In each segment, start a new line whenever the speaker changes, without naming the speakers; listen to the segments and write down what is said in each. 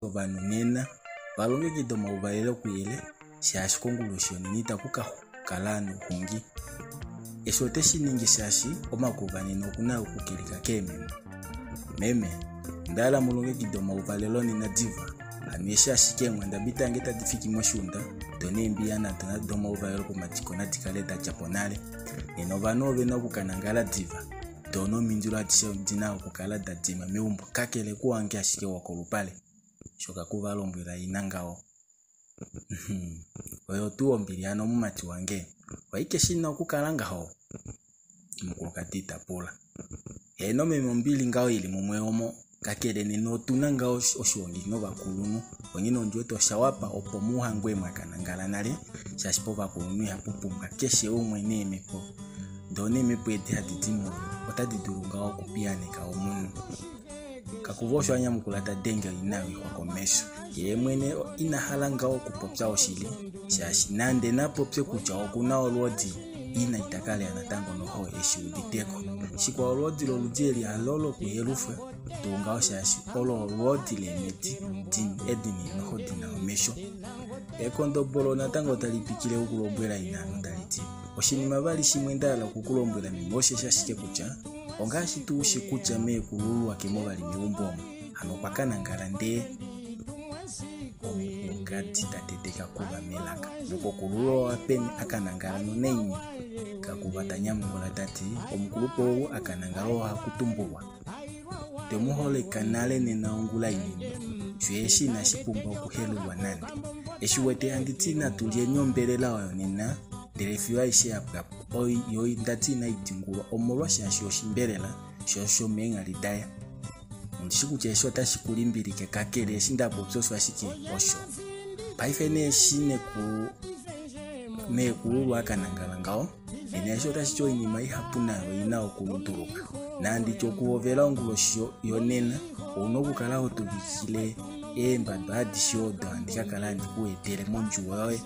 Ovanhu nena va longekida omauvalelo kuyele shaashi konguloshi yonena itaku ka kala noxungi. Eshi ote shi ningi shaashi omakuva nena oku na okukelika keememe. Meme, onda hala mu longekide omauvalelo nena diva. Hano eshi ashike eenghandabi dange tadi fiki moshiunda, do neembiya nado domauvalelo pomadiko nadi kale da dja po nale. Nena ovanhu ove na oku ka nangala diva, do nomindilo adishe odi na okukala da dima meumbo kakele kuwange ashike wokolupale. Osho Kakuva a lombwela ina ngaho. Oyo tuu ombili hano mumati wange? Ohaike shi na okukala ngaho? Omukulukadi ta pula. Heeno meme ombili ngaho ili mumwe omo. Kakele nena otu na ngaho oshihondi novakulunhu. Onghee ondi wete osha wapa opo mu hangwe mwa ka nangala nale shaashi povakulunhu ihapu pumbwa keshe umwe neemhepo. Doo neemhepo edi hadi di muvo otadi dulu ngaho okupiyaaneka omunhu. Kakuva osho a nyamukula ta denge ina oixwa komesho. Yee mwene ina hala ngaho okupopya oshili shaashi nande na popye kutya oku na olwoodi, ina ita ka lea natango noho e shi uditeko. Shikwao olwoodi loludi eli halo lokuhelufwa tuu ngaho shaashi olo olwoodi leemhedi edi neenoho di na omesho. Ekondobolo natango tali twikile okulombwela ina hano tali ti, Oshinima vali shimwe nda hala oku ku lombwela meme osheshi ashike kutya, ongaashi tuu ushi kutya meekulululwa ke mo vali meumbo omo, hano okwa ka nangala ndee omukulukadi ta tete Kakuva melaka. Nokokululwa owa peni a ka nangala nonaini? Kakuva ta nyamukula ta ti, Omukulupe ou a ka nangala oo haku tumbulwa. Twe mu holeka nale nena ongula inene, sho eshi inashi pumbwa okuhelulwa nande. Eshi wete handi ti natu lyeni ombelela oyo nena, ndele fiyo aishe ya pwa po, yo nda ti inai dingulwa omolwa shaashi oshimbelela sho shomeenghali daye. Ondi shi kutya eshi otashi ku limbilike, kakele eshi nda popya osho ashike osho. Paife nee eshi nekulu meekululwa a ka nangala ngaho, nena eshi otashi ti oinima ihapu nayo oi na okulunduluka. Nandi ti okuhovela onguloshi yonena, ou na okukala ho tuvikile eembadwa adishe odo handi ka kala handi ku etele mondjuwo yoye.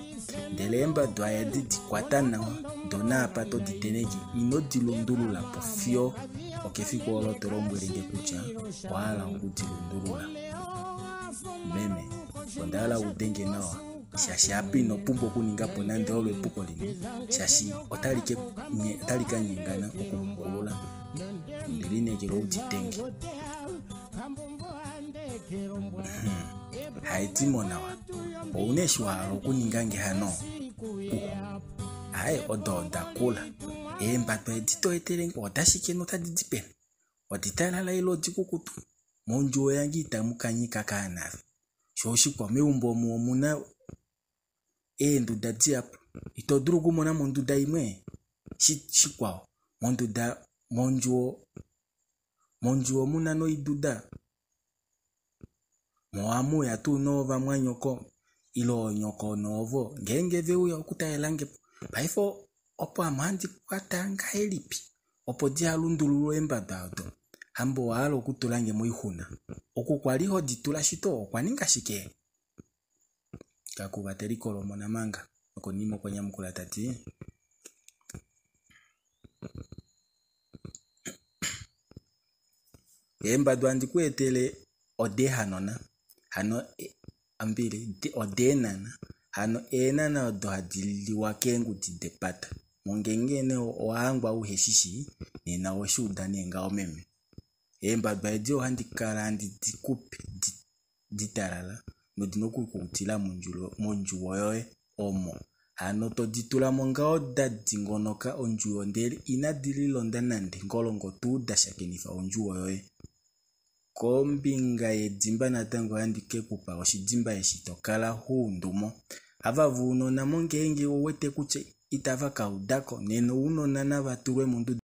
Ndele eembadwa edi di kwata nawa, do naapa to di tenheke ino di lundulula po fiyo okefiku olo to lombwele nge kutya owa hala oku di lundulula. Meme, onda hala u denge nawa, shaashi apa ino pumbwa okuninga po nande olo epuko limwe, shaashi otali ke otali ka nyengana okupukulula. Onde lineekela u di denge. Haedimo nawa. Ouna eshi wa hala okuninga nge hano? Uh, aye odo oda kula. Eembadwa edi to etele nge odashike notadi di peni? Oditalala ile odikukutu? Mondjuwo yange itamu ka nyika kaanave. Sho oshikwao meumbo omu omuna eenduda dihapu. Ito dulu okumona mo onduda imwe? Shikwao, monduda mondjuwo mondjuwo muna noiduda? Mo ohamu uya tuu noovamwanyoko ile oonyoko noovo ngeenge ve uya okutalela nge po. Paife opo ame ohandi kwata ngahelipi opo diha lundululwe eembada odo? Hamba owa hala okutula nge moixuna? Oku kwa li ho di tula shito okwa ninga shike? Kakuva te likolomona manga nokonima okwa nyamukula ta ti, Eembadu handi ku etele odeehanona, hano ombili odeenana, hano eenana odo hadi liwa keengudi depata. Mongenge nee owa hangwa uhe shi shii, nena oweshi uda nee ngaho meme. Eembadwa edi ohandi kala handi di kupe ditalala nodina okukutila mondjuwo yoye omo. Hano to di tula mo ngaho da dingonoka ondjuwo ndele inadi lilonda nande ngolongo tuu da shakenifa ondjuwo yoye. Kombinga yedimba natango ohandi ke ku pa oshidimba eshi to kala ho undu mo. Ava vounona mo ngeenge ou wete kutya itava ka uda ko nena ounona nava tulwe monduda.